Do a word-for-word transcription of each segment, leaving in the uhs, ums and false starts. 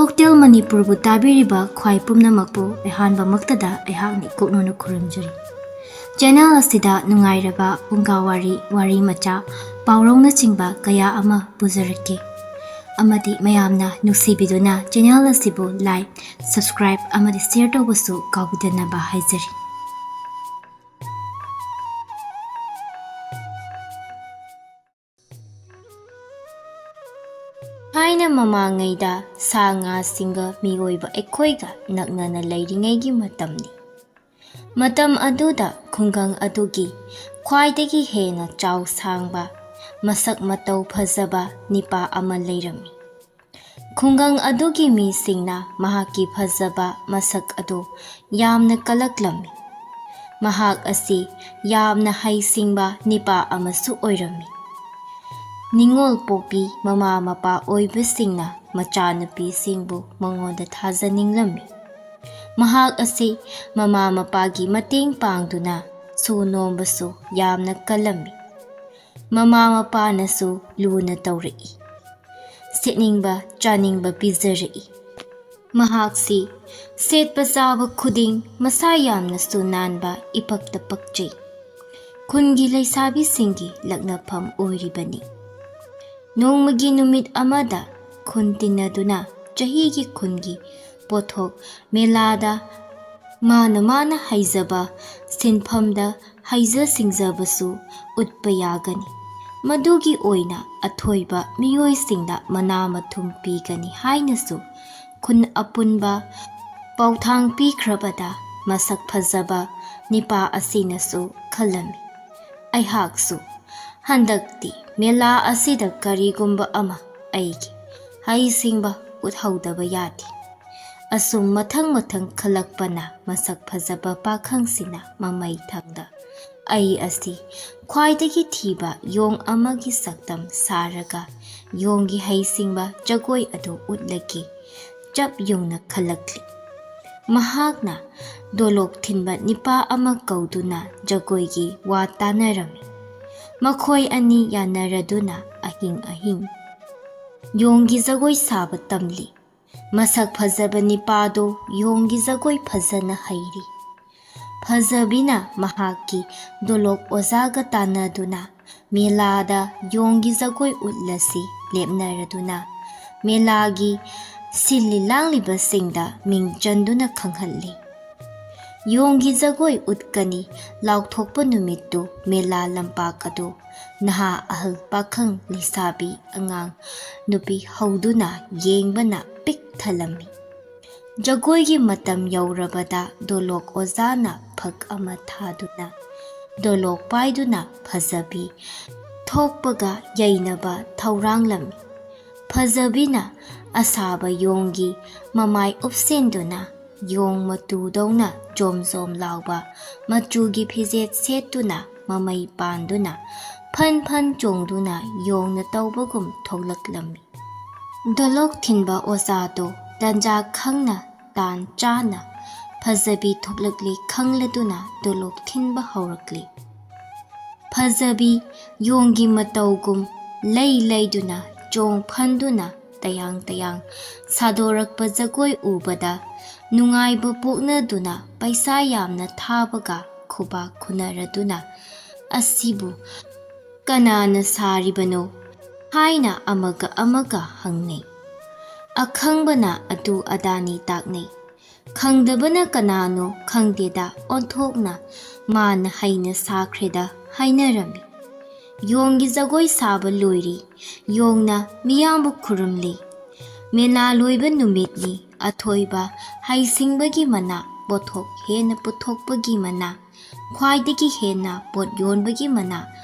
Hotel ꯃꯅꯤꯄꯨꯔꯕꯨ ꯇꯥꯕꯤꯔꯤꯕ ꯈ꯭ꯋꯥꯏ ꯄꯨꯝꯅꯃꯛꯄꯨ ꯑꯍꯥꯟꯕꯃꯛꯇꯗ ꯑꯩꯍꯥꯛꯅ ꯏꯀꯣꯛꯅꯅ ꯈꯨꯔꯨꯝꯖꯔꯤ꯫ ꯆꯦꯅꯦꯜ ꯑꯁꯤꯗ ꯅꯨꯡꯉꯥꯏꯔꯕ ꯐꯨꯡꯒꯥ ꯋꯥꯔꯤ, ꯋꯥꯔꯤ ꯃꯆꯥ, ꯄꯥꯎꯔꯧꯅꯆꯤꯡꯕ ꯀꯌꯥ ꯑꯃ ꯄꯨꯖꯔꯛꯀꯦ꯫ ꯑꯃꯗꯤ ꯃꯌꯥꯝꯅ ꯅꯨꯡꯁꯤꯕꯤꯗꯨꯅ ꯆꯦꯅꯦꯜ ꯑꯁꯤꯕꯨ like, subscribe ꯑꯃꯗꯤ share ꯇꯧꯕꯁꯨ ꯀꯥꯎꯕꯤꯗꯅꯕ ꯍꯥꯏꯖꯔꯤ꯫ ꯊꯥꯏꯅ ꯃꯃꯥꯡꯉꯩꯗ ꯁꯥ ꯉꯥꯁꯤꯡꯒ ꯃꯤꯑꯣꯏꯕ ꯑꯩꯈꯣꯏꯒ ꯅꯛꯅꯅ ꯂꯩꯔꯤꯉꯩꯒꯤ ꯃꯇꯝꯅꯤ꯫ ꯃꯇꯝ ꯑꯗꯨꯗ ꯈꯨꯡꯒꯪ ꯑꯗꯨꯒꯤ ꯈ꯭ꯋꯥꯏꯗꯒꯤ ꯍꯦꯟꯅ ꯆꯥꯎ ꯁꯥꯡꯕ, ꯃꯁꯛ ꯃꯇꯧ ꯐꯖꯕ ꯅꯤꯄꯥ ꯑꯃ ꯂꯩꯔꯝꯃꯤ꯫ ꯈꯨꯡꯒꯪ ꯑꯗꯨꯒꯤ ꯃꯤꯁꯤꯡꯅ ꯃꯍꯥꯛꯀꯤ ꯐꯖꯕ ꯃꯁꯛ ꯑꯗꯨ ꯌꯥꯝꯅ ꯀꯂꯛꯂꯝꯃꯤ꯫ ꯃꯍꯥꯛ ꯑꯁꯤ ꯌꯥꯝꯅ ꯍꯩꯁꯤꯡꯕ ꯅꯤꯄꯥ ꯑꯃꯁꯨ ꯑꯣꯏꯔꯝꯃꯤ꯫ ꯅꯤꯡꯉꯣꯜ ꯄꯣꯛꯄꯤ ꯃꯃꯥ ꯃꯄꯥ ꯑꯣꯏꯕꯁꯤꯡꯅ ꯃꯆꯥꯅꯨꯄꯤꯁꯤꯡꯕꯨ ꯃꯉꯣꯟꯗ ꯊꯥꯖꯅꯤꯡꯂꯝꯃꯤ꯫ ꯃꯍꯥꯛ ꯑꯁꯤ ꯃꯃꯥ ꯃꯄꯥꯒꯤ ꯃꯇꯦꯡ ꯄꯥꯡꯗꯨꯅ ꯁꯨ ꯅꯣꯝꯕꯁꯨ ꯌꯥꯝꯅ ꯀꯜꯂꯝꯃꯤ꯫ ꯃꯃꯥ ꯃꯄꯥꯅꯁꯨ ꯂꯨꯅ ꯇꯧꯔꯛꯏ꯫ ꯁꯦꯠꯅꯤꯡꯕ ꯆꯥꯅꯤꯡꯕ ꯄꯤꯖꯔꯛꯏ꯫ ꯃꯍꯥꯛꯁꯤ ꯁꯦꯠꯄ ꯆꯥꯕ ꯈꯨꯗꯤꯡ ꯃꯁꯥ ꯌꯥꯝꯅꯁꯨ ꯅꯥꯟꯕ, ꯏꯄꯛꯇ ꯄꯛꯆꯩ꯫ ꯈꯨꯟꯒꯤ ꯂꯩꯁꯥꯕꯤꯁꯤꯡꯒꯤ ꯂꯛꯅꯐꯝ ꯑꯣꯏꯔꯤꯕꯅꯤ꯫ ꯅꯣꯡꯃꯒꯤ ꯅꯨꯃꯤꯠ ꯑꯃꯗ ꯈꯨꯟ ꯇꯤꯟꯅꯗꯨꯅ ꯆꯍꯤꯒꯤ ꯈꯨꯟꯒꯤ ꯄꯣꯠꯊꯣꯛ ꯃꯦꯂꯥꯗ ꯃꯥꯅ ꯃꯥꯅ ꯍꯩꯖꯕ ꯁꯤꯟꯐꯝꯗ ꯍꯩꯖ ꯁꯤꯡꯖꯕꯁꯨ ꯎꯠꯄ ꯌꯥꯒꯅꯤ꯫ ꯃꯗꯨꯒꯤ ꯑꯣꯏꯅ ꯑꯊꯣꯏꯕ ꯃꯤꯑꯣꯏꯁꯤꯡꯗ ꯃꯅꯥ ꯃꯊꯨꯝ ꯄꯤꯒꯅꯤ ꯍꯥꯏꯅꯁꯨ ꯈꯨꯟ ꯑꯄꯨꯟꯕ ꯄꯥꯎꯊꯥꯡ ꯄꯤꯈ꯭ꯔꯕꯗ ꯃꯁꯛ ꯐꯖꯕ ꯅꯤꯄꯥ ꯑꯁꯤꯅꯁꯨ ꯈꯜꯂꯝꯃꯤ꯫ ꯑꯩꯍꯥꯛꯁꯨ ꯍꯟꯗꯛꯇꯤ ꯃꯦꯂꯥ ꯑꯁꯤꯗ ꯀꯔꯤꯒꯨꯝꯕ ꯑꯃ ꯑꯩꯒꯤ ꯍꯩꯁꯤꯡꯕ ꯎꯠꯍꯧꯗꯕ ꯌꯥꯗꯦ꯫ ꯑꯁꯨꯝ ꯃꯊꯪ ꯃꯊꯪ ꯈꯜꯂꯛꯄꯅ ꯃꯁꯛ ꯐꯖꯕ ꯄꯥꯈꯪꯁꯤꯅ ꯃꯃꯩ ꯊꯪꯗ ꯑꯩ ꯑꯁꯤ ꯈ꯭ꯋꯥꯏꯗꯒꯤ ꯊꯤꯕ ꯌꯣꯡ ꯑꯃꯒꯤ ꯁꯛꯇꯝ ꯁꯥꯔꯒ ꯌꯣꯡꯒꯤ ꯍꯩꯁꯤꯡꯕ ꯖꯒꯣꯏ ꯑꯗꯨ ꯎꯠꯂꯒꯦ ꯆꯞ ꯌꯨꯡꯅ ꯈꯜꯂꯛꯂꯤ꯫ ꯃꯍꯥꯛꯅ ꯗꯣꯂꯣꯛ ꯊꯤꯟꯕ ꯅꯤꯄꯥ ꯑꯃ ꯀꯧꯗꯨꯅ ꯖꯒꯣꯏꯒꯤ ꯋꯥ ꯇꯥꯅꯔꯝꯃꯤ꯫ ꯃꯈꯣꯏ ꯑꯅꯤ ꯌꯥꯅꯔꯗꯨꯅ ꯑꯍꯤꯡ ꯑꯍꯤꯡ ꯌꯣꯡꯒꯤ ꯖꯒꯣꯏ ꯁꯥꯕ ꯇꯝꯂꯤ꯫ ꯃꯁꯛ ꯐꯖꯕ ꯅꯤꯄꯥꯗꯨ ꯌꯣꯡꯒꯤ ꯖꯒꯣꯏ ꯐꯖꯅ ꯍꯩꯔꯤ꯫ ꯐꯖꯕꯤꯅ ꯃꯍꯥꯛꯀꯤ ꯗꯣꯂꯣꯛ ꯑꯣꯖꯥꯒ ꯇꯥꯟꯅꯗꯨꯅ ꯃꯦꯂꯥꯗ ꯌꯣꯡꯒꯤ ꯖꯒꯣꯏ ꯎꯠꯂꯁꯤ ꯂꯦꯞꯅꯔꯗꯨꯅ ꯃꯦꯂꯥꯒꯤ ꯁꯤꯜꯂꯤ ꯂꯥꯡꯂꯤꯕꯁꯤꯡꯗ ꯃꯤꯡ ꯆꯟꯗꯨꯅ ꯈꯪꯍꯜꯂꯤ꯫ ꯌꯣꯡꯒꯤ ꯖꯒꯣꯏ ꯎꯠꯀꯅꯤ ꯂꯥꯎꯊꯣꯛꯄ ꯅꯨꯃꯤꯠꯇꯨ ꯃꯦꯂꯥ ꯂꯝꯄꯥꯛ ꯑꯗꯨ ꯅꯍꯥ ꯑꯍꯜ ꯄꯥꯈꯪ ꯂꯩꯁꯥꯕꯤ ꯑꯉꯥꯡ ꯅꯨꯄꯤ ꯍꯧꯗꯨꯅ ꯌꯦꯡꯕꯅ ꯄꯤꯛ ꯊꯜꯂꯝꯃꯤ꯫ ꯖꯒꯣꯏꯒꯤ ꯃꯇꯝ ꯌꯧꯔꯕꯗ ꯗꯣꯂꯣꯛ ꯑꯣꯖꯥꯅ ꯐꯛ ꯑꯃ ꯊꯥꯗꯨꯅ ꯗꯣꯂꯣꯛ ꯄꯥꯏꯗꯨꯅ ꯐꯖꯕꯤ ꯊꯣꯛꯄꯒ ꯌꯩꯅꯕ ꯊꯧꯔꯥꯡꯂꯝꯃꯤ꯫ ꯐꯖꯕꯤꯅ ꯑꯁꯥꯕ ꯌꯣꯡꯒꯤ ꯃꯃꯥꯏ ꯎꯞꯁꯤꯟꯗꯨꯅ ꯌꯣꯡ ꯃꯇꯨꯗꯧꯅ ꯖꯣꯝ ꯖꯣꯝ ꯂꯥꯎꯕ ꯃꯆꯨꯒꯤ ꯐꯤꯖꯦꯠ ꯁꯦꯠꯇꯨꯅ ꯃꯃꯩ ꯄꯥꯟꯗꯨꯅ ꯐꯟ ꯐꯟ ꯆꯣꯡꯗꯨꯅ ꯌꯣꯡꯅ ꯇꯧꯕꯒꯨꯝ ꯊꯣꯛꯂꯛꯂꯝꯃꯤ꯫ ꯗꯣꯂꯣꯛ ꯊꯤꯟꯕ ꯑꯣꯖꯥꯗꯣ ꯇꯟꯖꯥ ꯈꯪꯅ ꯇꯥꯟ ꯆꯥꯅ ꯐꯖꯕꯤ ꯊꯣꯛꯂꯛꯂꯦ ꯈꯪꯂꯗꯨꯅ ꯗꯣꯂꯣꯛ ꯊꯤꯟꯕ ꯍꯧꯔꯛꯂꯦ꯫ ꯐꯖꯕꯤ ꯌꯣꯡꯒꯤ ꯃꯇꯧꯒꯨꯝ ꯂꯩ ꯂꯩꯗꯨꯅ ꯆꯣꯡ ꯐꯟꯗꯨꯅ ꯇꯌꯥꯡ ꯇꯌꯥꯡ ꯁꯥꯗꯣꯔꯛꯄ ꯖꯒꯣꯏ ꯎꯕꯗ ꯅꯨꯡꯉꯥꯏꯕ ꯄꯣꯛꯅꯗꯨꯅ ꯄꯩꯁꯥ ꯌꯥꯝꯅ ꯊꯥꯕꯒ ꯈꯨꯕꯥꯛ ꯈꯨꯅꯔꯗꯨꯅ "ꯑꯁꯤꯕꯨ ꯀꯅꯥꯅ ꯁꯥꯔꯤꯕꯅꯣ?" ꯍꯥꯏꯅ ꯑꯃꯒ ꯑꯃꯒ ꯍꯪꯅꯩ꯫ ꯑꯈꯪꯕꯅ ꯑꯗꯨ ꯑꯗꯥꯅꯤ ꯇꯥꯛꯅꯩ꯫ "ꯈꯪꯗꯕꯅ ꯀꯅꯥꯅꯣ ꯈꯪꯗꯦꯗ, ꯑꯣꯟꯊꯣꯛꯅ ꯃꯥꯅ ꯍꯩꯅ ꯁꯥꯈ꯭ꯔꯦꯗ" ꯍꯥꯏꯅꯔꯝꯃꯤ꯫ ꯌꯣꯡꯒꯤ ꯖꯒꯣꯏ ꯁꯥꯕ ꯂꯣꯏꯔꯦ꯫ ꯌꯣꯡꯅ ꯃꯤꯌꯥꯝꯕꯨ ꯈꯨꯔꯨꯝꯂꯤ꯫ ꯃꯦꯂꯥ ꯂꯣꯏꯕ ꯅꯨꯃꯤꯠꯅꯤ꯫ ꯑꯊꯣꯏꯕ ꯍꯩꯁꯤꯡꯕꯒꯤ ꯃꯅꯥ, ꯄꯣꯠꯊꯣꯛ ꯍꯦꯟꯅ ꯄꯨꯊꯣꯛꯄꯒꯤ ꯃꯅꯥ, ꯈ꯭ꯋꯥꯏꯗꯒꯤ ꯍꯦꯟꯅ ꯄꯣꯠ ꯌꯣꯟꯕꯒꯤ ꯃꯅꯥ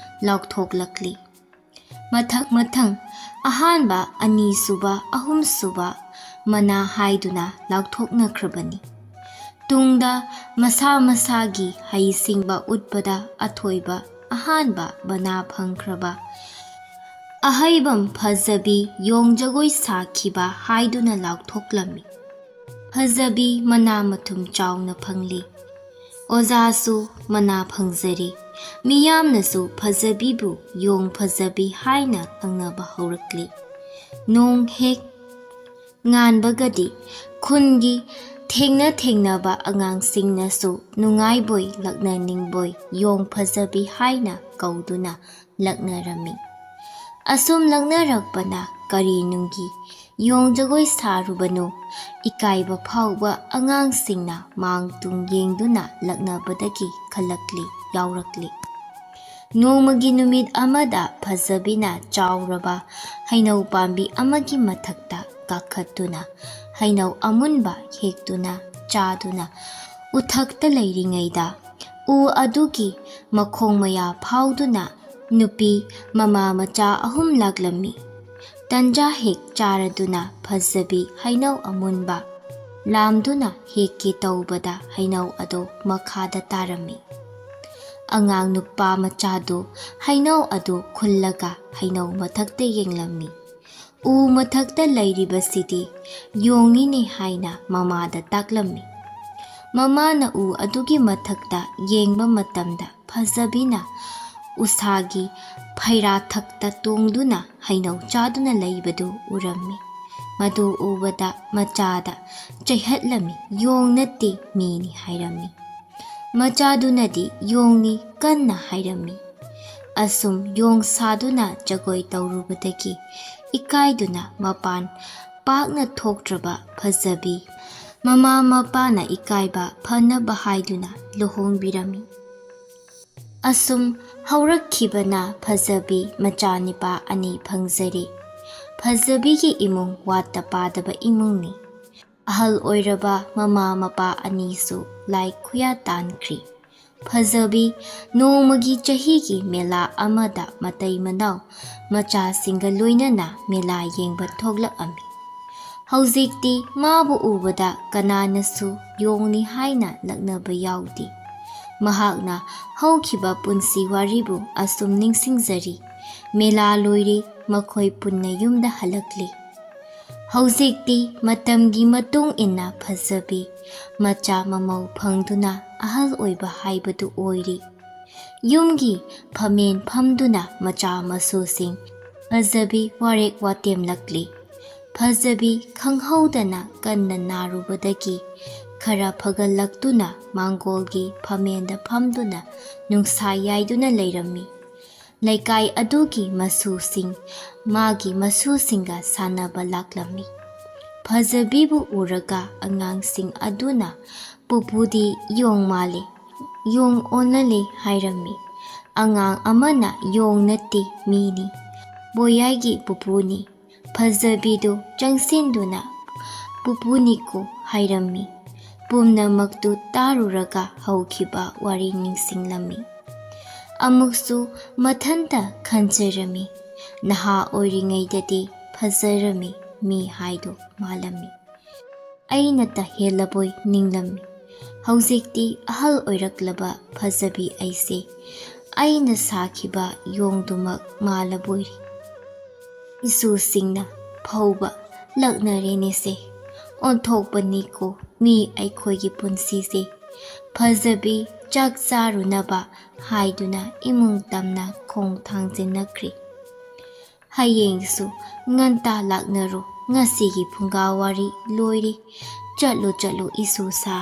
ꯂꯥꯎꯊꯣꯛꯂꯛꯂꯤ꯫ ꯃꯊꯪ ꯃꯊꯪ ꯑꯍꯥꯟꯕ, ꯑꯅꯤꯁꯨꯕ, ꯑꯍꯨꯝꯁꯨꯕ ꯃꯅꯥ ꯍꯥꯏꯗꯨꯅ ꯂꯥꯎꯊꯣꯛꯅꯈ꯭ꯔꯕꯅꯤ꯫ ꯇꯨꯡꯗ ꯃꯁꯥ ꯃꯁꯥꯒꯤ ꯍꯩꯁꯤꯡꯕ ꯎꯠꯄꯗ ꯑꯊꯣꯏꯕ ꯑꯍꯥꯟꯕ ꯃꯅꯥ ꯐꯪꯈ꯭ꯔꯕ ꯑꯍꯩꯕꯝ ꯐꯖꯕꯤ ꯌꯣꯡ ꯖꯒꯣꯏ ꯁꯥꯈꯤꯕ ꯍꯥꯏꯗꯨꯅ ꯂꯥꯎꯊꯣꯛꯂꯝꯃꯤ꯫ ꯐꯖꯕꯤ ꯃꯅꯥ ꯃꯊꯨꯝ ꯆꯥꯎꯅ ꯐꯪꯂꯤ꯫ ꯑꯣꯖꯥꯁꯨ ꯃꯅꯥ ꯐꯪꯖꯔꯤ꯫ ꯃꯤꯌꯥꯝꯅꯁꯨ ꯐꯖꯕꯤꯕꯨ ꯌꯣꯡ ꯐꯖꯕꯤ ꯍꯥꯏꯅ ꯈꯪꯅꯕ ꯍꯧꯔꯛꯂꯤ꯫ ꯅꯣꯡ ꯍꯦꯛ ꯉꯥꯟꯕꯒꯗꯤ ꯈꯨꯟꯒꯤ ꯊꯦꯡꯅ ꯊꯦꯡꯅꯕ ꯑꯉꯥꯡꯁꯤꯡꯅꯁꯨ ꯅꯨꯡꯉꯥꯏꯕꯣꯏ ꯂꯛꯅꯅꯤꯡꯕꯣꯏ ꯌꯣꯡ ꯐꯖꯕꯤ ꯍꯥꯏꯅ ꯀꯧꯗꯨꯅ ꯂꯛꯅꯔꯝꯃꯤ꯫ ꯑꯁꯨꯝ ꯂꯛꯅꯔꯛꯄꯅ ꯀꯔꯤ ꯅꯨꯡꯒꯤ ꯌꯣꯡ ꯖꯒꯣꯏ ꯁꯥꯔꯨꯕꯅꯣ, ꯏꯀꯥꯏꯕ ꯐꯥꯎꯕ ꯑꯉꯥꯡꯁꯤꯡꯅ ꯃꯥꯡ ꯇꯨꯡ ꯌꯦꯡꯗꯨꯅ ꯂꯛꯅꯕꯗꯒꯤ ꯈꯜꯂꯛꯂꯤ ꯌꯥꯎꯔꯛꯂꯤ꯫ ꯅꯣꯡꯃꯒꯤ ꯅꯨꯃꯤꯠ ꯑꯃꯗ ꯐꯖꯕꯤꯅ ꯆꯥꯎꯔꯕ ꯍꯩꯅꯧ ꯄꯥꯝꯕꯤ ꯑꯃꯒꯤ ꯃꯊꯛꯇ ꯀꯥꯈꯠꯇꯨꯅ ꯍꯩꯅꯧ ꯑꯃꯨꯟꯕ ꯍꯦꯛꯇꯨꯅ ꯆꯥꯗꯨꯅ ꯎꯊꯛꯇ ꯂꯩꯔꯤꯉꯩꯗ ꯎ ꯑꯗꯨꯒꯤ ꯃꯈꯣꯡ ꯃꯌꯥ ꯐꯥꯎꯗꯨꯅ ꯅꯨꯄꯤ ꯃꯃꯥ ꯃꯆꯥ ꯑꯍꯨꯝ ꯂꯥꯛꯂꯝꯃꯤ꯫ ꯇꯟꯖꯥ ꯍꯦꯛ ꯆꯥꯔꯗꯨꯅ ꯐꯖꯕꯤ ꯍꯩꯅꯧ ꯑꯃꯨꯟꯕ ꯂꯥꯝꯗꯨꯅ ꯍꯦꯛꯀꯦ ꯇꯧꯕꯗ ꯍꯩꯅꯧ ꯑꯗꯨ ꯃꯈꯥꯗ ꯇꯥꯔꯝꯃꯤ꯫ ꯑꯉꯥꯡ ꯅꯨꯄꯥ ꯃꯆꯥꯗꯨ ꯍꯩꯅꯧ ꯑꯗꯨ ꯈꯨꯜꯂꯒ ꯍꯩꯅꯧ ꯃꯊꯛꯇ ꯌꯦꯡꯂꯝꯃꯤ꯫ ꯎ ꯃꯊꯛꯇ ꯂꯩꯔꯤꯕꯁꯤꯗꯤ ꯌꯣꯡꯅꯤꯅꯦ ꯍꯥꯏꯅ ꯃꯃꯥꯗ ꯇꯥꯛꯂꯝꯃꯤ꯫ ꯃꯃꯥꯅ ꯎ ꯑꯗꯨꯒꯤ ꯃꯊꯛꯇ ꯌꯦꯡꯕ ꯃꯇꯝꯗ ꯐꯖꯕꯤꯅ ꯎꯁꯥꯒꯤ ꯐꯩꯔꯥꯊꯛꯇ ꯇꯣꯡꯗꯨꯅ ꯍꯩꯅꯧ ꯆꯥꯗꯨꯅ ꯂꯩꯕꯗꯨ ꯎꯔꯝꯃꯤ꯫ ꯃꯗꯨ ꯎꯕꯗ ꯃꯆꯥꯗ ꯆꯩꯍꯠꯂꯝꯃꯤ, "ꯌꯣꯡ ꯅꯠꯇꯦ, ꯃꯤꯅꯤ" ꯍꯥꯏꯔꯝꯃꯤ꯫ ꯃꯆꯥꯗꯨꯅꯗꯤ ꯌꯣꯡꯅꯤ ꯀꯟꯅ ꯍꯥꯏꯔꯝꯃꯤ꯫ ꯑꯁꯨꯝ ꯌꯣꯡ ꯁꯥꯗꯨꯅ ꯖꯒꯣꯏ ꯇꯧꯔꯨꯕꯗꯒꯤ ꯏꯀꯥꯏꯗꯨꯅ ꯃꯄꯥꯟ ꯄꯥꯛꯅ ꯊꯣꯛꯇ꯭ꯔꯕ ꯐꯖꯕꯤ ꯃꯃꯥ ꯃꯄꯥꯅ ꯏꯀꯥꯏꯕ ꯐꯅꯕ ꯍꯥꯏꯗꯨꯅ ꯂꯨꯍꯣꯡꯕꯤꯔꯝꯃꯤ꯫ ꯑꯁꯨꯝ ꯍꯧꯔꯛꯈꯤꯕꯅ ꯐꯖꯕꯤ ꯃꯆꯥꯅꯤꯄꯥ ꯑꯅꯤ ꯐꯪꯖꯔꯦ꯫ ꯐꯖꯕꯤꯒꯤ ꯏꯃꯨꯡ ꯋꯥꯠꯇ ꯄꯥꯗꯕ ꯏꯃꯨꯡꯅꯤ꯫ ꯑꯍꯜ ꯑꯣꯏꯔꯕ ꯃꯃꯥ ꯃꯄꯥ ꯑꯅꯤꯁꯨ ꯂꯥꯏ ꯈꯨꯌꯥ ꯇꯥꯟꯈ꯭ꯔꯤ꯫ ꯐꯖꯕꯤ ꯅꯣꯡꯃꯒꯤ ꯆꯍꯤꯒꯤ ꯃꯦꯂꯥ ꯑꯃꯗ ꯃꯇꯩ ꯃꯅꯥꯎ ꯃꯆꯥꯁꯤꯡꯒ ꯂꯣꯏꯅꯅ ꯃꯦꯂꯥ ꯌꯦꯡꯕ ꯊꯣꯛꯂꯛꯑꯝꯃꯤ꯫ ꯍꯧꯖꯤꯛꯇꯤ ꯃꯥꯕꯨ ꯎꯕꯗ ꯀꯅꯥꯅꯁꯨ ꯌꯣꯡꯅꯤ ꯍꯥꯏꯅ ꯂꯛꯅꯕ ꯌꯥꯎꯗꯦ꯫ ꯃꯍꯥꯛꯅ ꯍꯧꯈꯤꯕ ꯄꯨꯟꯁꯤ ꯋꯥꯔꯤꯕꯨ ꯑꯁꯨꯝ ꯅꯤꯡꯁꯤꯡꯖꯔꯤ꯫ ꯃꯦꯂꯥ ꯂꯣꯏꯔꯦ, ꯃꯈꯣꯏ ꯄꯨꯟꯅ ꯌꯨꯝꯗ ꯍꯜꯂꯛꯂꯤ꯫ ꯍꯧꯖꯤꯛꯇꯤ ꯃꯇꯝꯒꯤ ꯃꯇꯨꯡ ꯏꯟꯅ ꯐꯖꯕꯤ ꯃꯆꯥ ꯃꯃꯧ ꯐꯪꯗꯨꯅ ꯑꯍꯜ ꯑꯣꯏꯕ ꯍꯥꯏꯕꯗꯨ ꯑꯣꯏꯔꯤ꯫ ꯌꯨꯝꯒꯤ ꯐꯝꯃꯦꯟ ꯐꯝꯗꯨꯅ ꯃꯆꯥ ꯃꯁꯨꯁꯤꯡ ꯐꯖꯕꯤ ꯋꯥꯔꯦꯛ ꯋꯥꯇꯦꯝꯂꯛꯂꯤ꯫ ꯐꯖꯕꯤ ꯈꯪꯍꯧꯗꯅ ꯀꯟꯅ ꯅꯥꯔꯨꯕꯗꯒꯤ ꯈꯔ ꯐꯒꯠꯂꯛꯇꯨꯅ ꯃꯥꯡꯒꯣꯜꯒꯤ ꯐꯝꯃꯦꯟꯗ ꯐꯝꯗꯨꯅ ꯅꯨꯡꯁꯥ ꯌꯥꯏꯗꯨꯅ ꯂꯩꯔꯝꯃꯤ꯫ ꯂꯩꯀꯥꯏ ꯑꯗꯨꯒꯤ ꯃꯁꯨꯁꯤꯡ ꯃꯥꯒꯤ ꯃꯁꯨꯁꯤꯡꯒ ꯁꯥꯟꯅꯕ ꯂꯥꯛꯂꯝꯃꯤ꯫ ꯐꯖꯕꯤꯕꯨ ꯎꯔꯒ ꯑꯉꯥꯡꯁꯤꯡ ꯑꯗꯨꯅ "ꯄꯨꯄꯨꯗꯤ ꯌꯣꯡ ꯃꯥꯜꯂꯤ, ꯌꯣꯡ ꯑꯣꯜꯂꯂꯦ" ꯍꯥꯏꯔꯝꯃꯤ꯫ ꯑꯉꯥꯡ ꯑꯃꯅ "ꯌꯣꯡ ꯅꯠꯇꯦ, ꯃꯤꯅꯤ꯫ ꯕꯣꯌꯥꯏꯒꯤ ꯄꯨꯄꯨꯅꯤ"꯫ ꯐꯖꯕꯤꯗꯨ ꯆꯪꯁꯤꯟꯗꯨꯅ "ꯄꯨꯄꯨꯅꯤꯀꯣ" ꯍꯥꯏꯔꯝꯃꯤ꯫ ꯄꯨꯝꯅꯃꯛꯇꯨ ꯇꯥꯔꯨꯔꯒ ꯍꯧꯈꯤꯕ ꯋꯥꯔꯤ ꯅꯤꯡꯁꯤꯡꯂꯝꯃꯤ꯫ ꯑꯃꯨꯛꯁꯨ ꯃꯊꯟꯇ ꯈꯟꯖꯔꯝꯃꯤ, "ꯅꯍꯥ ꯑꯣꯏꯔꯤꯉꯩꯗꯗꯤ ꯐꯖꯔꯝꯃꯤ, ꯃꯤ ꯍꯥꯏꯗꯣ ꯃꯥꯜꯂꯝꯃꯤ꯫ ꯑꯩꯅ ꯇ ꯍꯦꯜꯂꯕꯣꯏ ꯅꯤꯡꯂꯝꯃꯤ꯫ ꯍꯧꯖꯤꯛꯇꯤ ꯑꯍꯜ ꯑꯣꯏꯔꯛꯂꯕ ꯐꯖꯕꯤ ꯑꯩꯁꯦ ꯑꯩꯅ ꯁꯥꯈꯤꯕ ꯌꯣꯡꯗꯨꯃꯛ ꯃꯥꯜꯂꯕꯣꯏꯔꯦ"꯫ ꯏꯁꯨꯁꯤꯡꯅ ꯐꯥꯎꯕ ꯂꯛꯅꯔꯦꯅꯦꯁꯦ꯫ ꯑꯣꯟꯊꯣꯛꯄꯅꯤꯀꯣ ꯃꯤ ꯑꯩꯈꯣꯏꯒꯤ ꯄꯨꯟꯁꯤꯁꯦ꯫ ꯐꯖꯕꯤ ꯆꯥꯛ ꯆꯥꯔꯨꯅꯕ ꯍꯥꯏꯗꯨꯅ ꯏꯃꯨꯡ ꯇꯝꯅ ꯈꯣꯡ ꯊꯥꯡꯖꯤꯟꯅꯈ꯭ꯔꯦ꯫ "ꯍꯌꯦꯡꯁꯨ ꯉꯟꯇꯥ ꯂꯥꯛꯅꯔꯣ, ꯉꯁꯤꯒꯤ ꯐꯨꯡꯒꯥ ꯋꯥꯔꯤ ꯂꯣꯏꯔꯦ꯫ ꯆꯠꯂꯣ, ꯆꯠꯂꯣ, ꯏꯁꯨ ꯁꯥ"